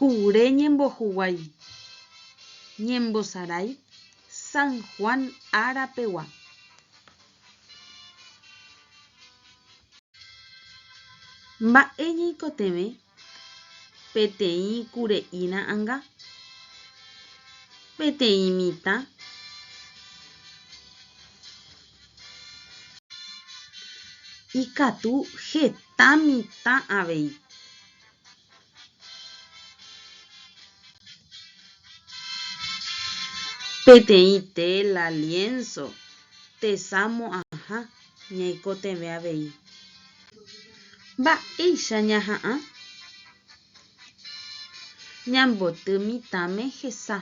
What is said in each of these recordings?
Kure ñembohuguái, ñembosarái San Juan ára pegua. Mba'e ñaikotevẽ peteĩ kure'i ra'ãnga? Peteĩ mitã. Ikatu heta mitã avei. Peteĩ téla, lienzo, tesa mo'ãha ñaikotevẽ avei. Mba'éicha ñaha'ã? Ñamboty mitãme hesa.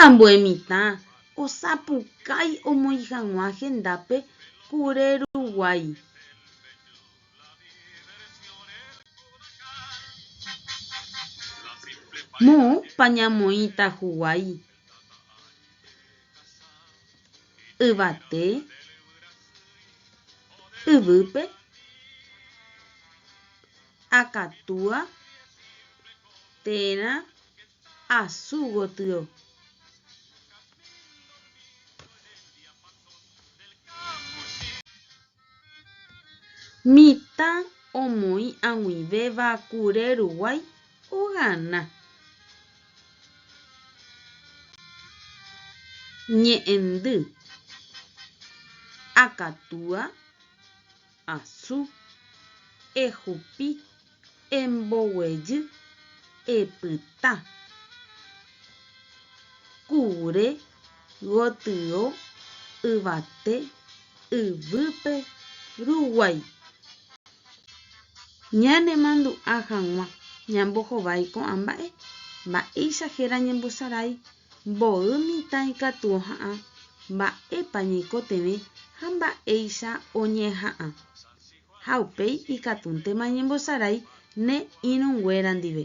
Ambue mitã osapukái omoĩ hag̃ua hendápe kure ruguái. Moõpa ñamoĩta huguái? Yvate, yvýpe, akatúa térã asu gotyo. Mitã omoĩ ag̃uivéva kure ruguái ogana. Ñe'ẽndy, akatúa, asu, ehupi, emboguejy, epyta. Kure gotyo yvate yvýpe ruguái. Ñanemandu'a hag̃ua ñambohovái ko'ã mba'e, mba'éicha héra ñembosarái, mboy mitã ikatu oha'ã, mba'épa ñaikotevẽ ha mba'éicha oñeha'ã. Ha upéi ikatúntema ñembosarái ne irũnguéra ndive.